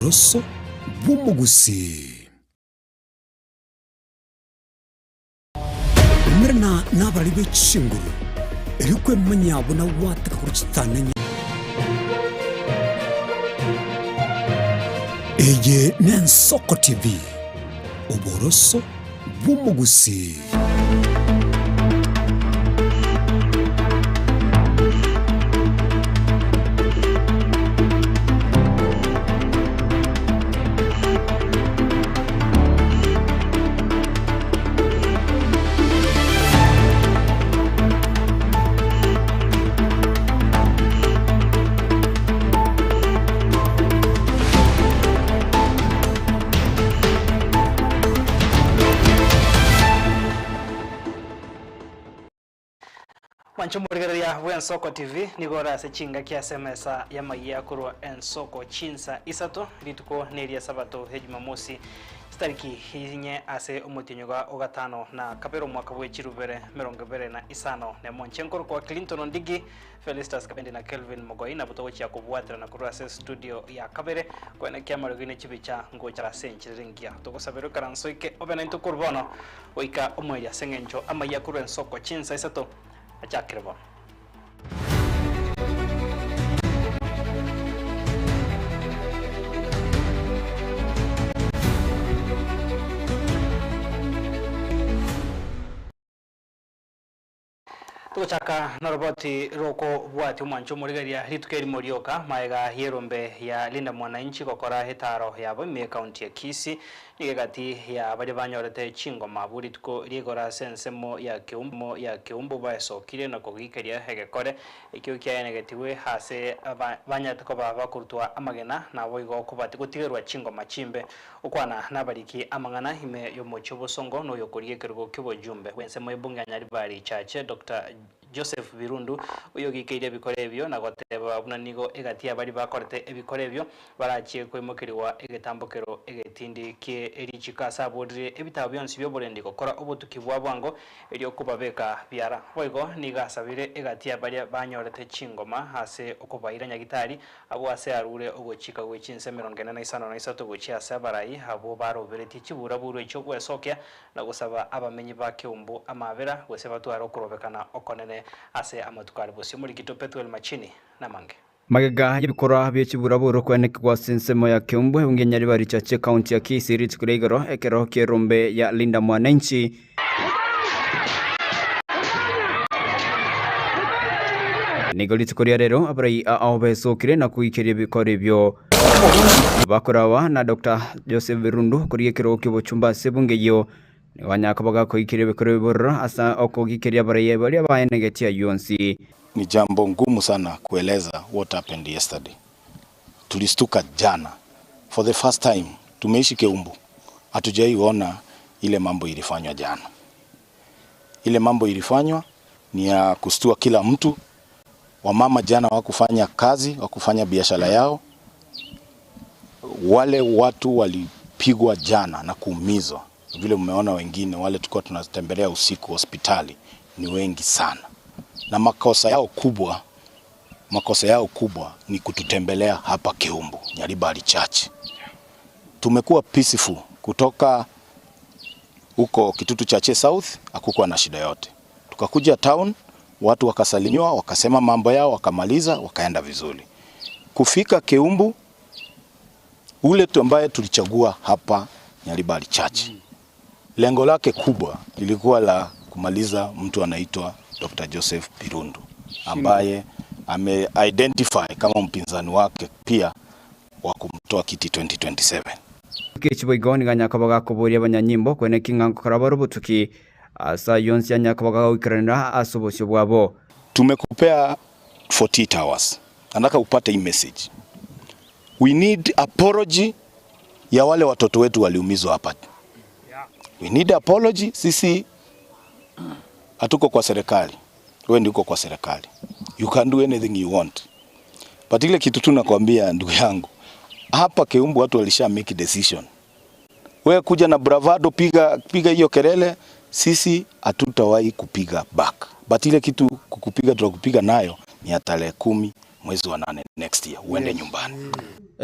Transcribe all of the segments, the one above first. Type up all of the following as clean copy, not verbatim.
Oboroso bw'omogusii. Umerana nabarari be chinguru, erio kwemanya buna gwateka korwa chitananya. Eye n'Ensoko TV, oboroso bw'omogusii. Mwanche omorigereria bw'Ensoko TV nigo ore ase chingaki ase emesa y'amayia korwa Ensoko chinsa isato rituko neria Sabato ya Jumamosi chitariki inye ase omotienyi o gatano na kabere omwaka bwe chirubere emerongo ebere na isano nemo. Inche nkorokwa Clinton Ondigi Felistus Kabendi na Kelvin Mogoi nabwo togochia kobwaterana korwa ase estudio ya kabere koenekia amariogi ne chibicha ngocha ase enchera ere engiya. Togosabera oikaranse oike obe naintwe korwa bono goika omoerio ase eng'encho amayia korwa ensoko chinsa isato achakire bono. Togochaka noroboti rw'okobwatia omwancho omorigereria rituko erimo rioka magega y'erombe ya Linda Mwananchi gokora etaaro yabo ime y'ekaunti ya Kisii. Nigo egati ya baria banyorete chingoma abwo rituko ri'igoro ase ensemo ya Keumbu ya Keumbu baesokire na kogikeria egekore ekio kiaenegetigwe ase banyarete koba bakorutwa amagena naboigo gotigerwa chingoma chimbe. Okwana nabariki amang'ana ime y'omochie obosongo na oyokoria ekerogo ki'obojumbe bw'ensemo y'ebunge ya Nyaribari Chache, Doctor Joseph Birundu, oyogikeire ebikore ebio na goteba buna nigo egati y'abaria bakorete ebikore ebio barachie koimokerigwa egetambokero egetindi kie richiko ase aborire ebitabo bionsi bi'oborendi gokora obotuki bwa bwango erio kobabeka biara. Boigo nigo asabire egati y'abaria banyorete chingoma ase okobaira Nyagitari Agwo ase arure ogochika gwe chinsa emerongo ene na isano na isato gochia ase abarai abwo baroberetie chiburaburu echio gwesokia na gosaba abamenyi ba keumbu amaabera, gose batware okorobekana okonene ase amatuko are bosio. Omorikito Pethuel Machini namange. Magega y'ebikorwa bie chiburaburu kwenekigwa ase ensemo ya Keumbu ebunge ya Nyaribari Chache ekaunti ya Kisii rituko ria igoro ekero ki'erombe ya Linda Mwananchi. Nigo rituko ria rero abarai ao besokire na koikeria ebikoro ebio bakorawa na Dr. Joseph Birundu korigia ekerogo ki'obochumba ase ebunge eyio. Nigo banyara koba gakoikeria ebikoro ebi bororo ase okogikeria abarai baria baenegetie ayio onsi. Ni jambo ngumu sana kueleza what happened yesterday. Tulistuka jana for the first time tumeishi Keumbu hatujai ona ile mambo ilifanywa jana. Ile mambo ilifanywa ni ya kustua kila mtu. Wamama jana wakufanya kazi, wakufanya biashara yao. Wale watu walipigwa jana na kuumizwa. Vile mmeona wengine wale tulikuwa tunatembelea usiku hospitali ni wengi sana. Na makosa yao kubwa ni kututembelea hapa Keumbu, Nyaribari Church. Tumekuwa peaceful kutoka huko Kitutu Chache South, hakukuwa na shida yote. Tukakuja town, watu wakasalimiwa, wakasema mambo yao, wakamaliza, wakaenda vizuri. Kufika Keumbu, ule tu ambaye tulichagua hapa Nyaribari Church, lengo lake kubwa lilikuwa la kumaliza mtu anaitwa Dr. Joseph Birundu ambaye ame-identify kama mpinzani wake pia wa kumtoa kiti 2027. Ekechi boigo nigo anyakoba gakoboria abanyanyimbo kweneki ng'a nkokora bare obotuki ase ayio onsi anyakoba gagoikeranera ase obosio bwabo. Tumekupea 48 hours. Nataka upate hii message. We need apology ya wale watoto wetu waliumizwa hapa. We need apology. Sisi hatuko kwa serikali. Wewe ndio uko kwa serikali. You can do anything you want. But ile kitu tu nakwambia ndugu yangu, hapa Keumbu watu walisha make decision. Wewe kuja na bravado, piga hiyo kelele, sisi hatutawahi kupiga back. But ile kitu kukupiga tutakupiga nayo ni ya tarehe 10 Mwezi wa 8 next year uende nyumbani.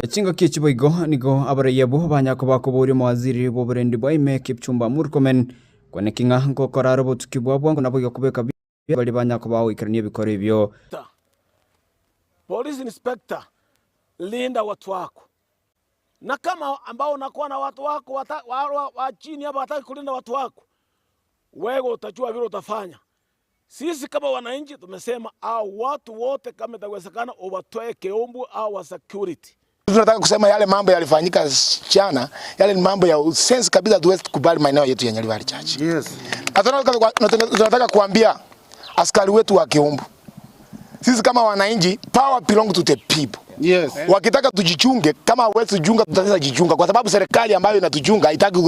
Chinga kichiboigo nigo abarayebo banyako bakobori mwaziri boburendi bwaime Kipchumba Murkomen kwenekinga nkokoraro botuki bwabwa nabo gokubeka bali banyako bawo ikrania bikore ibyo. Police inspector, linda watu wako, na kama ambao unakuwa na watu wako wa chini hapa wataki kulinda watu wako, wewe utajua vile utafanya. Sisi kama wananchi tumesema au watu wote kama itawezekana uwatoe Keumbu au wa security. Tunataka kusema yale mambo yalifanyika jana, yale ni mambo ya sense kabisa, tuwezi kukubali maeneo yetu ya Nyaribari Church. Yes. Tunataka kuambia askari wetu wa Keumbu, sisi kama wananchi, power belong to the people. Yes. Wakitaka tujichunge, kama hawezi kujichunga tutaweza jichunga, kwa sababu serikali ambayo inatuchunga haitaki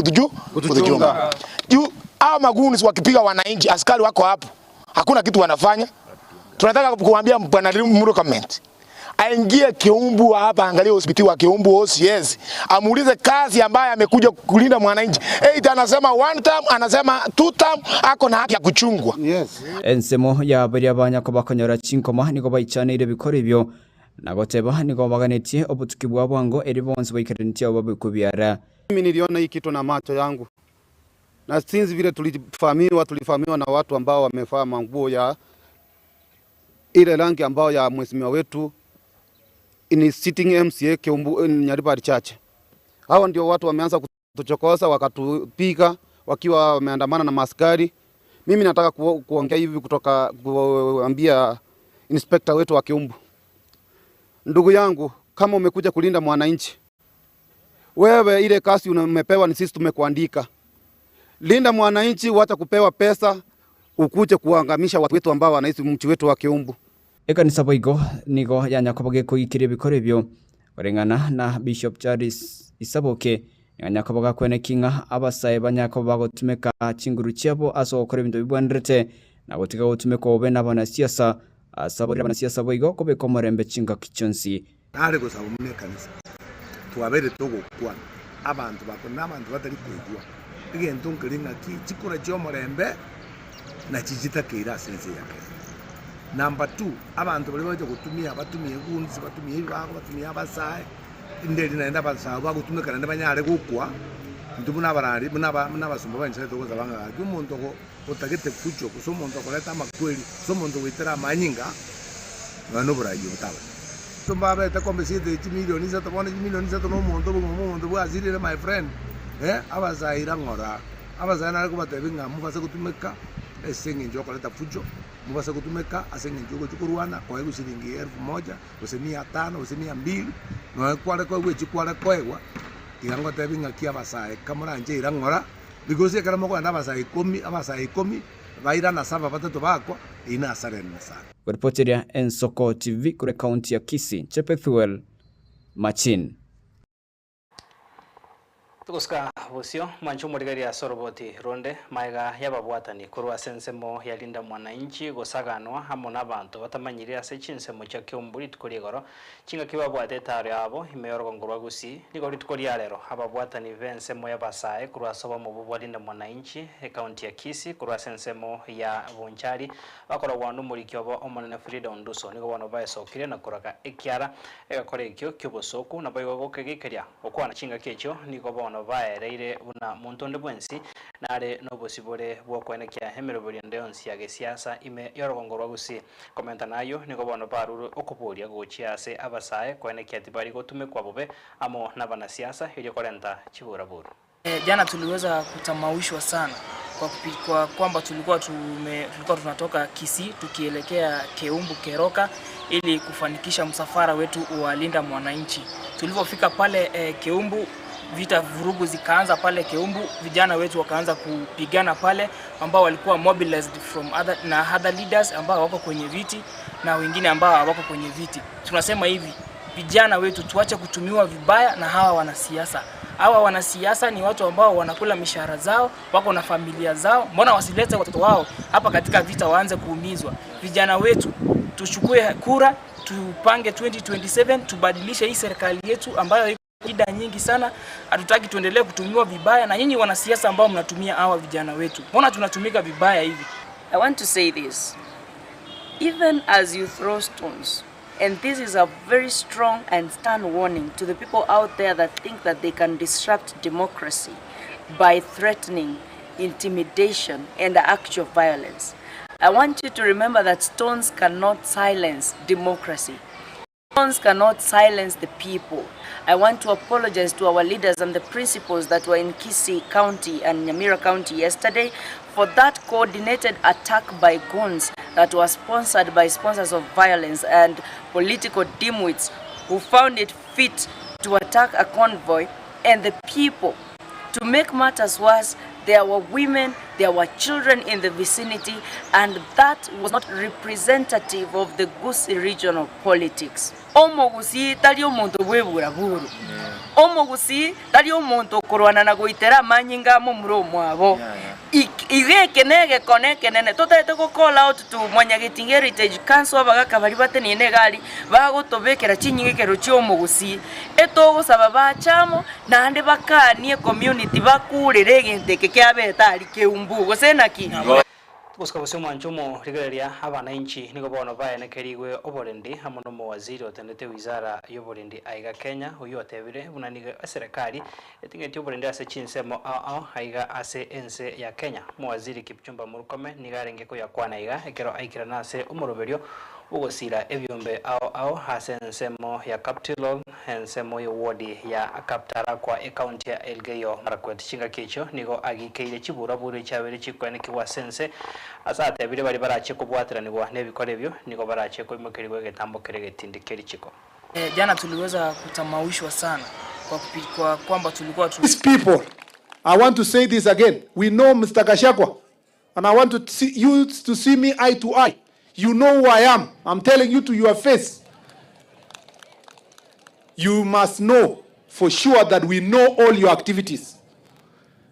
kutuchunga. Juu hao maguni wakipiga wananchi, askari wako hapo, hakuna kitu wanafanya. Tunataka kuambia Bwana Murkomen aingie Keumbu hapa, angalie hospitali wa Keumbu OCS, amuulize kazi ambaye amekuja kulinda mwananchi. Either anasema one term, anasema two term, ako na haki ya kuchungwa. Yes. Ensemo ya baria banyako bakonyora chinkoma nigo baichanire bikore ibyo nagoteba nigo baganetie obutuki bwa bwango eri bonse baikarantie babikubiara. Mimi niliona hii kitu na macho yangu, na since vile tulifahamiwa na watu ambao wamevaa manguo ya ile rangi ambao ya mheshimiwa wetu ni sitting MCA Keumbu Nyaribari Church. Hawa ndio watu wameanza kutuchokoza, wakatupiga wakiwa wameandamana na maskari. Mimi nataka kuongea hivi kutoka kuambia inspector wetu wa Keumbu, ndugu yangu, kama umekuja kulinda mwananchi, wewe ile kazi umepewa ni sisi tumekuandika. Linda mwananchi, wacha kupewa pesa ukuje kuangamisha watu wetu ambao wanaishi mji wetu wa Keumbu. Ekanisa boigo nigo yanyakoboge kuikire bikore byo kurengana na Bishop Charles Isaboke yanyakoboga kwenekinga abasaye banyakoboga gotumeka chinguru chiabo aso gokora ebinto bibwanderete na gotiga gotumeka obe n'abanasiasa asaborera abanasiasa boigo kobeka omorembe chingaki chionsi. Nare gosaba mune kanisa twabere togokwana abantu bako n'abantu batari kuigwa egento nkeri ng'aki chikura chia omorembe na chichitakeire ase ense ya Kenya. Number 2, abantu bari baje gutumia batumie gunzi batumie ibako batumie abasae nderi naenda abasae bagutumika naende banyare gukwa ntu buna abarari buna abasumba banse togoza banga ki omonto otagete kucho gose omonto okoreta amakweri gose omonto goitera amanyinga nonya oborayi obotaba tumbabete kombesite chimilioni isato bono chimilioni isato na omonto obogima bwa omonto bwasirire my friend. Abasae ira ng'ora abasae nare kobatebi ng'a mobase gotumeka ase eng'encho okoreta fujo mubase kutumeka ase eng'encho ogochi korwana koegwa shilingi 1000 gose 500 gose 200 noe kware koegwa echi kware koegwa iga ngotebi ng'aki abasae kamoranche ira ng'ora because ekero mokoenda abasae 10 bairana 7 batato bakwa ina asarene sana. Kuripotiria Ensoko TV kure kaunti ya Kisii, Chepethuel Machin. Tukusika busio mwancho murigaria soroboti ronde maega yababwatani kurwa sensemo yalinda mwananchi gosaganwa hamo n'abantu batamanyire ase chinsemo chia Keumbu rituko rigoro chinga kibabwate taro yabo imeyorgo rwa Gusii nigo rituko ria rero ababwatani bensemo yabasae kurwa soba mu bwalinda mwananchi ekaunti ya Kisii kurwa sensemo ya Bonchari bakoragwa n'umuriki obo omonene Frida Onduso nigo bono baesokire na kuraka ekiara egakora ekio kiobosoku nabo igogokegikeria okwana chinga kekio nigo bono baereire buna muntu bwensi nare nobosibore bwokwenekia emirobori ndeyonsi ya gesiasa ime yorogongo rwa Gusii komenta nayo nigo bono baruru okoboria gochia ase abasae kwenekia tibari gotumekwa bobe amo n'abanasiasa erio korenta chiburaburu. Jana tuliweza kutamaushwa sana kwa kwamba tulikuwa tunatoka Kisii tukielekea Keumbu Keroka ili kufanikisha msafara wetu wa Linda Mwananchi. Tulipofika pale Keumbu, vita vurugu zikaanza pale Keumbu, vijana wetu wakaanza kupigana pale ambao walikuwa mobilized from other, na other leaders ambao wako kwenye viti na wengine ambao hawako kwenye viti. Tunasema hivi, vijana wetu tuache kutumiwa vibaya na hawa wanasiasa. Hawa wanasiasa ni watu ambao wanakula mishahara zao, wako na familia zao. Mbona wasilete watoto wao hapa katika vita waanze kuumizwa? Vijana wetu tuchukue kura, tupange 2027, tubadilishe hii serikali yetu ambayo shida nyingi sana. Hatutaki tuendelee kutumiwa vibaya na nyinyi wanasiasa ambao mnatumia hawa vijana wetu. Mbona tunatumika vibaya hivi? I want to say this. Even as you throw stones, And this is a very strong and stern warning to the people out there that think that they can disrupt democracy by threatening, intimidation, and actual violence. I want you to remember that stones cannot silence democracy. Stones cannot silence the people. I want to apologize to our leaders and the principals that were in Kisii County and Nyamira County yesterday for that coordinated attack by goons that was sponsored by sponsors of violence and political dimwits who found it fit to attack a convoy and the people. To make matters worse, there were women, there were children in the vicinity, and that was not representative of the Gusii regional politics. Omogusii tari omonto bwebura buru. Omogusii tari omonto okorwana na goitera amanyinga amo muri omwabo. Igeke nege koneke nene totete go call out to Mwanyagetinge Heritage Council abagaka bari batenine egari bagotobekera chinyigekero chia omogusii etogosaba bachamo naende bakanie community bakurere egento eke kiabete ari keumbu gose naki. Gusika bose omwancho omorigereria abananchi nigo bono baenekerigwe oborendi amo na omowaziri otendete wizara ya oborendi aiga Kenya oyo otebire buna nigo eserekari eting'etie oborendi ase chinsemo ao ao aiga ase ense ya Kenya. Omowaziri Kipchumba Murkomen nigo arenge koyakwana iga ekero aikirana ase omoroberio ogosira ebyombe ao ao ase ensemo ya Kaptilol ensemo ya ward ya Kaptarakwa ecounty ya Elgeyo Marakwet. Chingaki echo nigo agikeire chiburabure chabere chikwenekiwa sense ase atebire bari barache kobwatiranigwa n'ebikora ebyo nigo barache koimokerigwa egetambo kere getindikeri chiko. Jana tuliweza kutamaushwa sana kwa kwamba tulikuwa These people, I want to say this again. We know Mr. Gachagua, and I want to see you to see me eye to eye. You know who I am. I'm telling you to your face. You must know for sure that we know all your activities.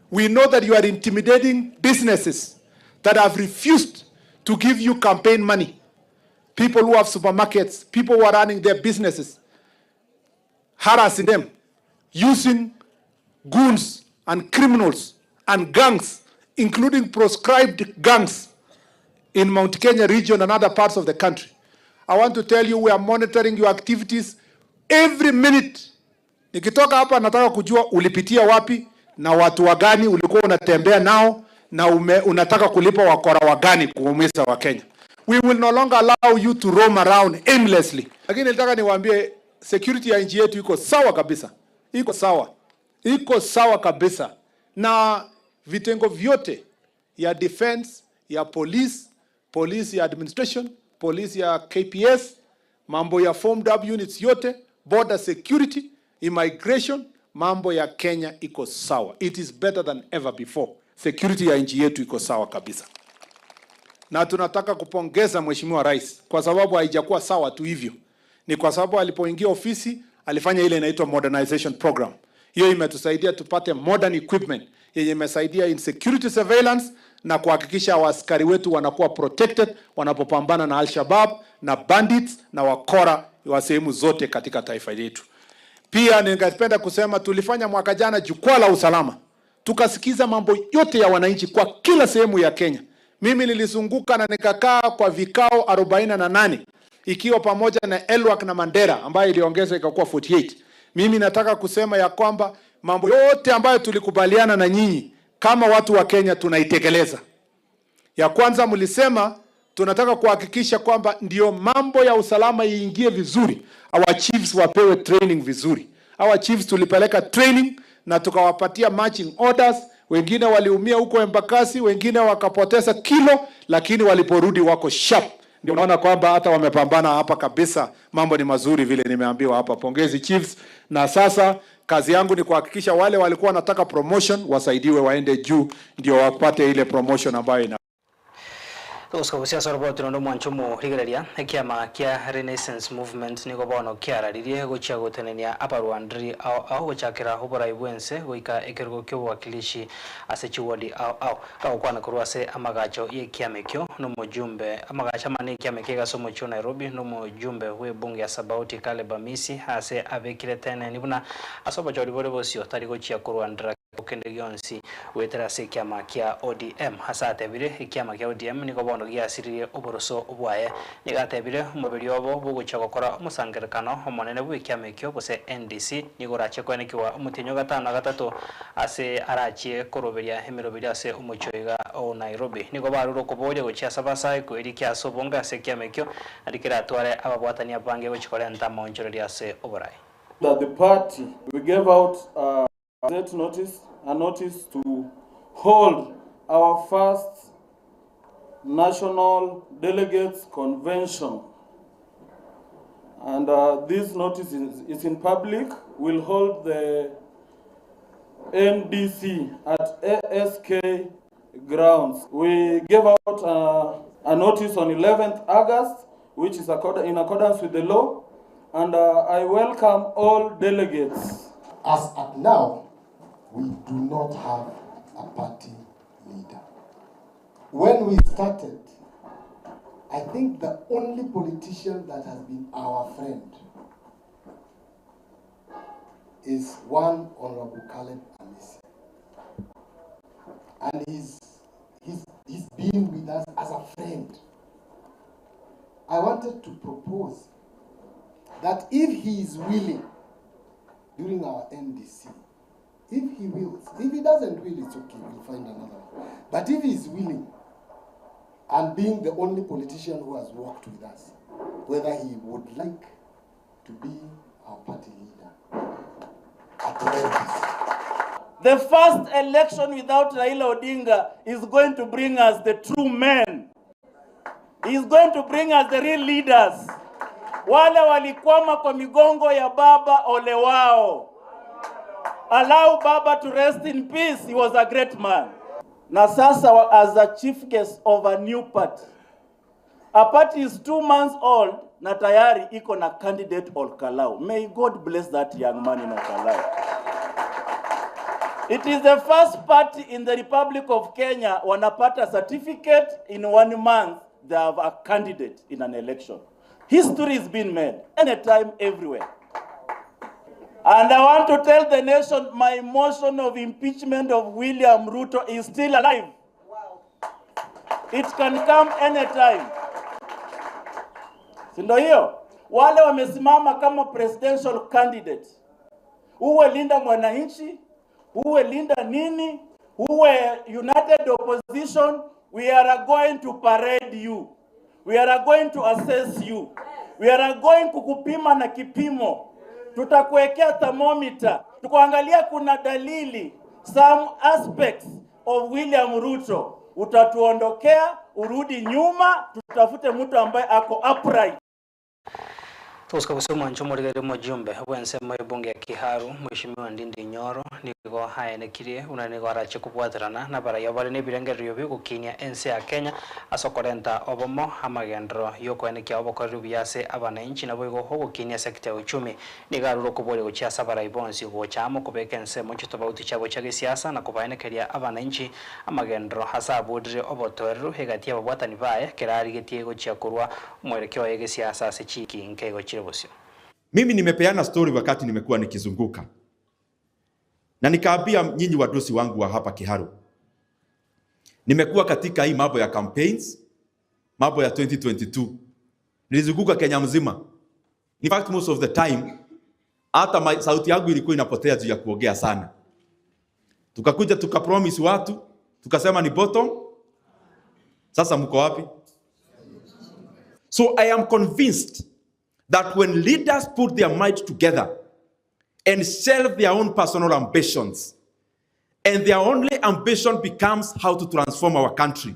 We know that you are intimidating businesses that have refused to give you campaign money. People who have supermarkets, people who are running their businesses, harassing them, using goons and criminals and gangs, including proscribed gangs in Mount Kenya region and other parts of the country. I want to tell you we are monitoring your activities every minute. Nikitoka hapa nataka kujua ulipitia wapi na watu wagani ulikuwa unatembea nao na unataka kulipa wakora wagani kuumiza wa Kenya. We will no longer allow you to roam around aimlessly. Lakini nataka niwaambie security ya nchi yetu iko sawa kabisa. Iko sawa. Iko sawa kabisa. Na vitengo vyote ya defense, ya police, police ya administration, police ya KPS, mambo ya formed up units yote, border security, immigration, mambo ya Kenya iko sawa. It is better than ever before. Security ya nchi yetu iko sawa kabisa. Na tunataka kupongeza Mheshimiwa Rais kwa sababu haijakuwa sawa tu hivyo. Ni kwa sababu alipoingia ofisi alifanya ile inaitwa modernization program. Hiyo imetusaidia tupate modern equipment yenye imesaidia in security surveillance na kuhakikisha askari wetu wanakuwa protected wanapopambana na Al-Shabaab na bandits na wakora wa sehemu zote katika taifa letu. Pia ningependa kusema tulifanya mwaka jana jukwaa la usalama. Tukasikiza mambo yote ya wananchi kwa kila sehemu ya Kenya. Mimi nilizunguka na nikakaa kwa vikao 48 ikiwa pamoja na Elwak na Mandera ambayo iliongezwa ikakuwa 48. Mimi nataka kusema ya kwamba mambo yote ambayo tulikubaliana na nyinyi kama watu wa Kenya tunaitekeleza. Ya kwanza mlisema tunataka kuhakikisha kwamba ndio mambo ya usalama iingie vizuri. Our chiefs wapewe training vizuri. Our chiefs tulipeleka training na tukawapatia marching orders. Wengine waliumia huko Embakasi, wengine wakapoteza kilo, lakini waliporudi wako sharp. Ndio unaona kwamba hata wamepambana hapa kabisa, mambo ni mazuri vile nimeambiwa hapa. Pongezi chiefs. Na sasa kazi yangu ni kuhakikisha wale walikuwa wanataka promotion wasaidiwe waende juu, ndio wapate ile promotion ambayo ina Tuguska soroboti nondo mwancho murigereria ekiama kia Renaissance Movement nigo bono kiararirie gochia gotenenia abarwandiri ao ao gochakera oborai bwense goika ekerogo kia obowakilishi ase chiwodi ao ao gagokwana korwa ase amagacho ye ekiama ekio nomojumbe amagacho amane ekiama eke gase omochie o Nairobi nomojumbe bwa ebunge ya Sabauti Caleb Amisi ase abekire teneni buna ase obochori bore bosio tari gochia korwandera Kende gionsi wetera ase ekiama kia ODM ase atebire ekiama kia ODM nigo bono giasiririe oboroso obwaye nigo atebire omoberi obo bogocha gokora omosangerekano omonene bwa ekiama ekio gose NDC nigo orache koenekiwa omotienyi gatano na gatato ase arachie koroberia emeroberi ase omochoiga o Nairobi nigo barure okoboria gochia ase abasae koerikia ase obonge ase ekiama ekio naende keratware ababwatani abange gochi korenta amaonchoreria ase oborai. That the party, we gave out a notice, a notice to hold our first National Delegates Convention. And this notice is in public. We'll hold the NDC at ASK grounds. We gave out a notice on 11th August, which is in accordance with the law. And I welcome all delegates. As at now, we do not have a party leader. When we started, I think the only politician that has been our friend is one Honorable Caleb Amisi. And he's been with us as a friend. I wanted to propose that if he is willing, during our NDC, if he wills, if he doesn't will, it's okay, we'll find another one. But if he is willing, and being the only politician who has worked with us, whether he would like to be our party leader at the NDC. The first election without Raila Odinga is going to bring us the true men. He's going to bring us the real leaders. Wale walikwama kwa migongo ya baba, ole wao. Allow Baba to rest in peace. He was a great man. Na sasa as a chief guest of a new party. A party is 2 months old na tayari iko na candidate Olkalau. May God bless that young man in Olkalau. It is the first party in the Republic of Kenya wanapata certificate in 1 month. They have a candidate in an election. History is being made, anytime, everywhere. And I want to tell the nation, my motion of impeachment of William Ruto is still alive. Wow. It can come anytime. Si ndio hiyo? Wale wamesimama kama presidential candidate. Uwe Linda Mwananchi, uwe Linda nini, uwe United Opposition, we are going to parade you. We are going to assess you. We are going kukupima na kipimo. Tutakuwekea thermometer. Tukuangalia kuna dalili, some aspects of William Ruto. Utatuondokea, urudi nyuma, tutafute mtu ambaye ako upright. Tuska kusoma nchomorigere mujumbe bwensemo ebunge ya Kiharu Mheshimiwa Ndindi Nyoro nigo haenekirie una nigo arache kubwaterana na baraya bare nebirengerio bigukinia ense ya Kenya asokorenta obomo amagendro yokoenekia obokoru biase abananchi nabo igo hogukinia sekta ya uchumi nigo aruro kubore gochia sabara ibonsi gochamo kubeka ensemo chitobauti chabo cha gisiasa na kubaenekeria abananchi amagendro hasabudire obotoru hegati ababwatani baye kerarigetie gochia kurwa mwerekeo wa gisiasa ase chiki nkego. Mimi nimepeana story wakati nimekuwa nikizunguka. Na nikaambia nyinyi wadosi wangu wa hapa Kiharu. Nimekuwa katika hii mambo ya campaigns, mambo ya 2022. Nilizunguka Kenya mzima. In fact, most of the time, hata sauti yangu ilikuwa inapotea juu ya kuongea sana. Tukakuja tukapromise watu, tukasema ni bottom. Sasa mko wapi? So I am convinced that when leaders put their might together and shelve their own personal ambitions, and their only ambition becomes how to transform our country,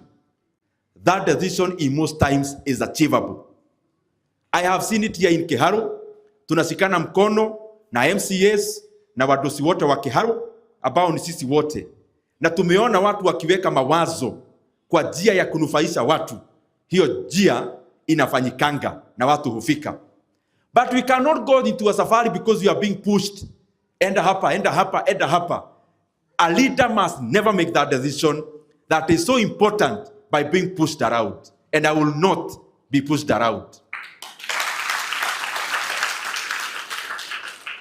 that decision in most times is achievable. I have seen it here in Kiharu. Tunashikana mkono na MCAs na wadosi wote wa Kiharu ambao ni sisi wote. Na tumeona watu wakiweka mawazo kwa njia ya kunufaisha watu. Hiyo njia inafanyikanga na watu hufika. But we cannot go into a safari because we are being pushed. Enda hapa, enda hapa, enda hapa. A leader must never make that decision that is so important by being pushed around. And I will not be pushed around.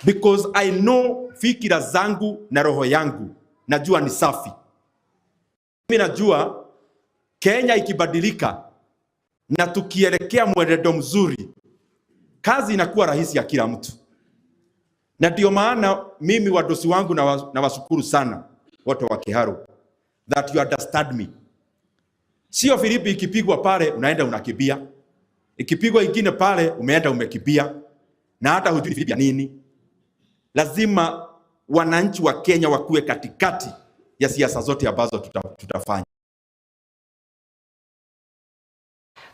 Because I know fikira zangu na roho yangu Najua ni safi. Mimi najua Kenya ikibadilika na tukielekea mwenendo mzuri, kazi inakuwa rahisi ya kila mtu. Na ndio maana mimi wadosi wangu nawashukuru sana wote wa Kiharu that you understand me. Sio filimbi ikipigwa pale unaenda unakimbia, ikipigwa ingine pale umeenda umekimbia, na hata hujui filimbi ya nini. Lazima wananchi wa Kenya wakuwe katikati ya siasa zote ambazo tutafanya.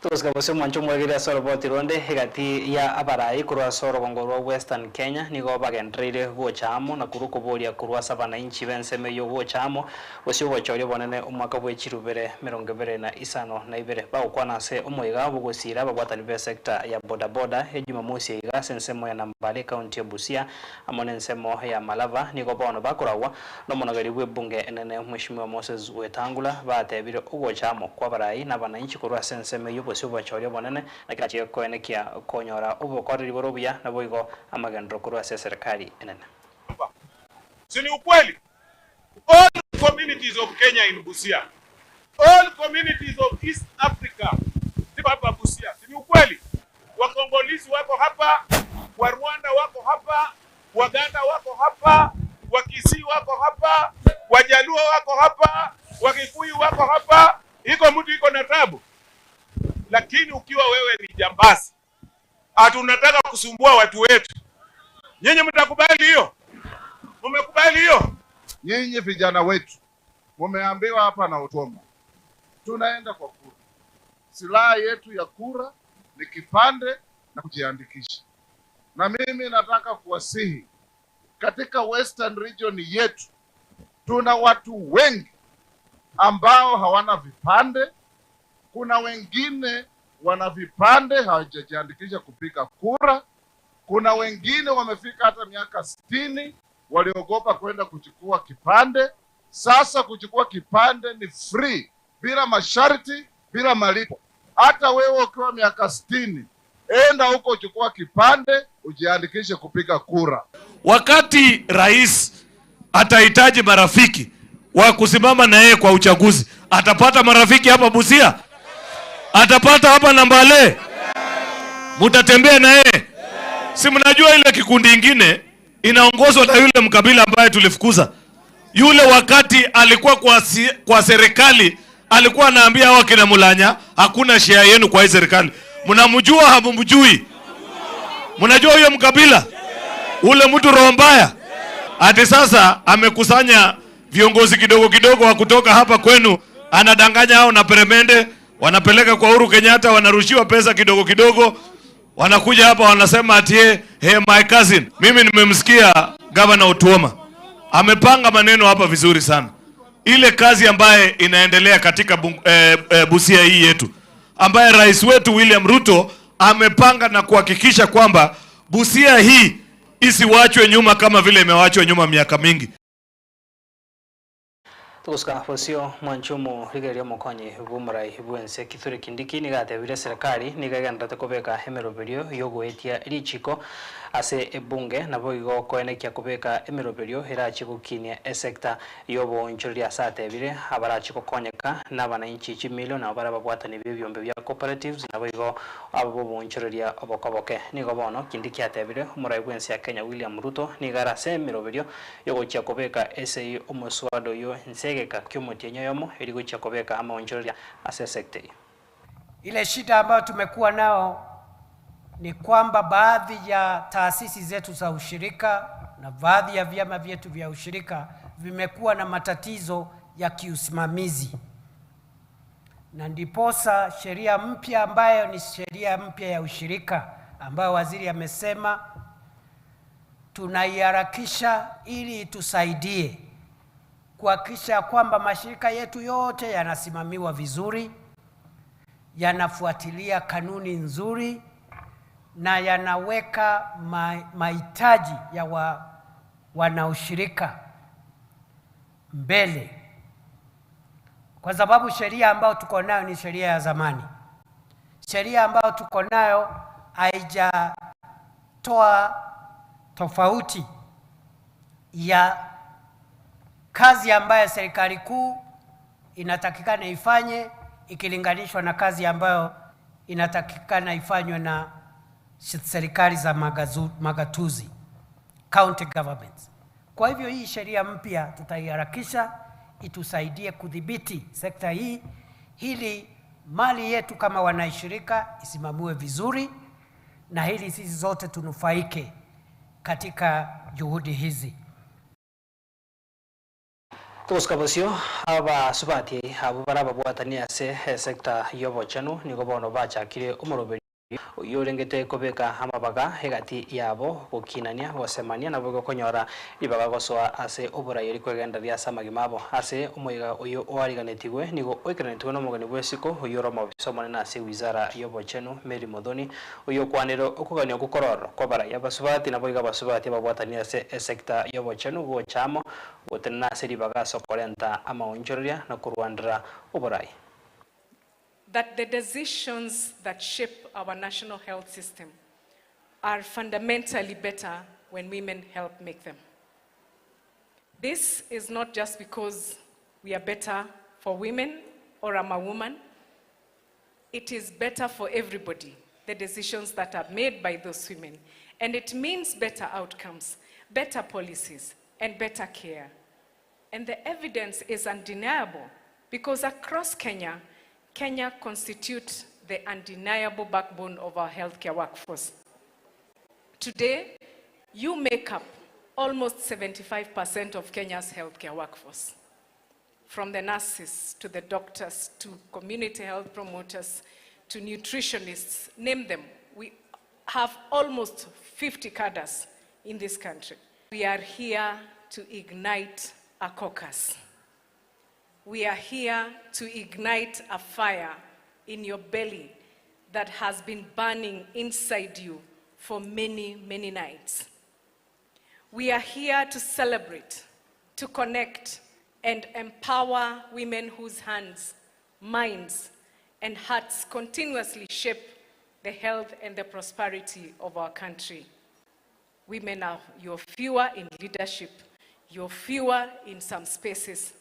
Tukusika bose mwancho mwegire asoro botironde hegati ya abarai kurwa soro gongorwa Western Kenya nigo bagendereire gochamo na kurukuboria kurwa sabananchi benseme yo gochamo bosio bochorio bonene omwaka bwechirubere 2052 bagokwana ase omoiga bogosira babwatani be sector ya boda boda Jumamosi iga sensemo ya Nambale county ya Busia amone nsemo ya Malava nigo bono bakoragwa no monogeri bwebunge enene Mheshimiwa Moses Wetangula batebire ogochamo kwa barai na bananchi kurwa senseme yo bosio bochorio bonene na kirachi koenekia konyora obokoreri borobia na boigo amagendro kurwa ase serikali enene. Si ni ukweli? All communities of Kenya in Busia, all communities of East Africa ziko hapa Busia. Si ni ukweli? Wakongolisi wako hapa, wa Rwanda wako hapa, Waganda wako hapa, Wakisii wako hapa, Wajaluo wako hapa, Wakikuyu wako hapa. Iko mtu iko na tabu? Lakini ukiwa wewe ni jambazi, hatunataka kusumbua watu wetu, nyinyi mtakubali hiyo? Mmekubali hiyo? Nyinyi vijana wetu mumeambiwa hapa na Otuoma, tunaenda kwa kura. Silaha yetu ya kura ni kipande na kujiandikisha. Na mimi nataka kuwasihi, katika Western Region yetu tuna watu wengi ambao hawana vipande. Kuna wengine wana vipande hawajajiandikisha kupiga kura. Kuna wengine wamefika hata miaka 60 waliogopa kwenda kuchukua kipande. Sasa kuchukua kipande ni free, bila masharti, bila malipo. Hata wewe ukiwa miaka 60, enda huko uchukua kipande, ujiandikishe kupiga kura. Wakati rais atahitaji marafiki wa kusimama na yeye kwa uchaguzi, atapata marafiki hapa Busia? Atapata hapa Nambale? Mutatembea na yeye? Si mnajua ile kikundi ingine inaongozwa na yule mkabila ambaye tulifukuza. Yule wakati alikuwa kwa serikali alikuwa anaambia hawa kina Mulanya, hakuna share yenu kwa hii serikali. Mnamjua hamumjui? Mnajua huyo mkabila? Ule mtu roho mbaya. Ati sasa amekusanya viongozi kidogo kidogo wa kutoka hapa kwenu, anadanganya hao na peremende, wanapeleka kwa Uhuru Kenyatta, wanarushiwa pesa kidogo kidogo, wanakuja hapa wanasema ati hey, my cousin. Mimi nimemsikia Governor Otuoma amepanga maneno hapa vizuri sana. Ile kazi ambaye inaendelea katika Busia hii yetu, ambaye rais wetu William Ruto amepanga na kuhakikisha kwamba Busia hii isiwachwe nyuma kama vile imewachwa nyuma miaka mingi. Tukusika bosio mwanchumu rigeria mokonyi bumurai bwense Kithure Kindiki nigatebire serikali nigagendete kubeka emiroberio yogoetia richiko ase ebunge nabo igo koenekia kubeka emiroberio erachi gukinia esector yobonchoria ase atebire abarachi gokonyeka n'abananchi chimilio nabo barababwatani b'ibyombe bya cooperatives nabo igo abo bonchoria obokoboke. Nigo bono Kindiki atebire omurai bwense ya Kenya William Ruto nigarase emiroberio yogochia kubeka ese omuswado yo nsegeka kyomotienyo yomo erigochia kubeka amaonchoria ase sector. Ile shida ambayo tumekuwa nao ni kwamba baadhi ya taasisi zetu za ushirika na baadhi ya vyama vyetu vya ushirika vimekuwa na matatizo ya kiusimamizi, na ndiposa sheria mpya ambayo ni sheria mpya ya ushirika ambayo waziri amesema tunaiharakisha ili itusaidie kuhakikisha kwamba mashirika yetu yote yanasimamiwa vizuri, yanafuatilia kanuni nzuri na yanaweka mahitaji ya wanaushirika mbele, kwa sababu sheria ambayo tuko nayo ni sheria ya zamani. Sheria ambayo tuko nayo haijatoa tofauti ya Kazi ambayo serikali kuu inatakikana ifanye ikilinganishwa na kazi ambayo inatakikana ifanywe na serikali za magatuzi, county governments. Kwa hivyo hii sheria mpya tutaiharakisha itusaidie kudhibiti sekta hii ili mali yetu kama wanaishirika isimamiwe vizuri na ili sisi zote tunufaike katika juhudi hizi. Tuskabosio aba subati abo barababwatania se sekta yobochenu nigo bono bachakire omoroberi yorengete kobeka amabaga hegati yabo gokinania gosemania nabo gokonyora ibaga gosoa ase oborayeri kwegenda ria samagimabo ase omoiga oyo oariganetigwe nigo oikeranetigwe n'omogeni bwesiko oyo romo na ase wizara yobochenu Mary Muthoni oyo kwanero okogania gokororo kwabara yabasubati nabo iga basubati babwatania ase sekta yobochenu gochamo gotenena ase ribaga sokorenta amaonchoria na kurwandra oborai. That the decisions that shape our national health system are fundamentally better when women help make them. This is not just because we are better for women or I'm a woman. It is better for everybody, the decisions that are made by those women. And it means better outcomes, better policies, and better care. And the evidence is undeniable because across Kenya, Kenya constitutes the undeniable backbone of our healthcare workforce. Today, you make up almost 75% of Kenya's healthcare workforce. From the nurses to the doctors to community health promoters to nutritionists, name them. We have almost 50 cadres in this country. We are here to ignite a caucus. We are here to ignite a fire in your belly that has been burning inside you for many, many nights. We are here to celebrate, to connect, and empower women whose hands, minds, and hearts continuously shape the health and the prosperity of our country. Women are, you're fewer in leadership, you're fewer in some spaces.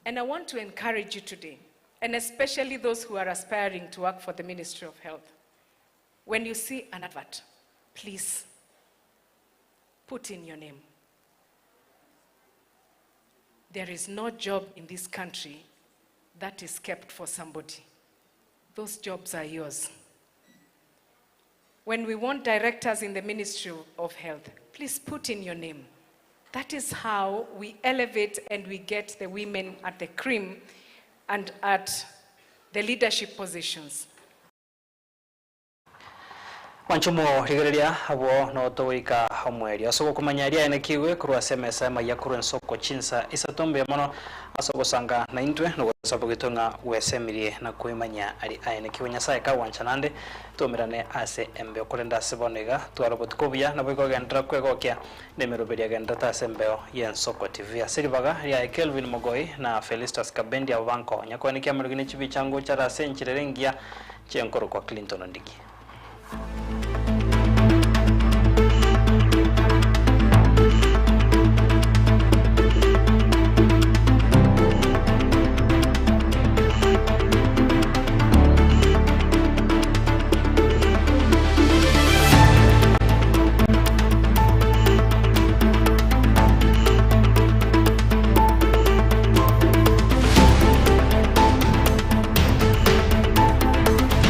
And I want to encourage you today, and especially those who are aspiring to work for the Ministry of Health. When you see an advert, please put in your name. There is no job in this country that is kept for somebody. Those jobs are yours. When we want directors in the Ministry of Health, please put in your name. That is how we elevate and we get the women at the cream and at the leadership positions. Wanchumo rigereria abo no toika omweri asoko kumanyaria enekiwe kurwa SMS maya kurwa nsoko chinsa isatombe mono asogosanga na intwe no sabogitonga wesemirie na kuimanya ari aenekiwe nyasaye ka wanchanande tumirane ase embe okurenda sibonega twarobotiko na boiko gendra kwegokia nemeroberia gendra ta sembeo yensoko TV asiribaga ria Kelvin Mogoi na Felistas Kabendi abanko nyakwanikia marugine chibichango cha rasenchirerengia chenkoro kwa Clinton Ndiki.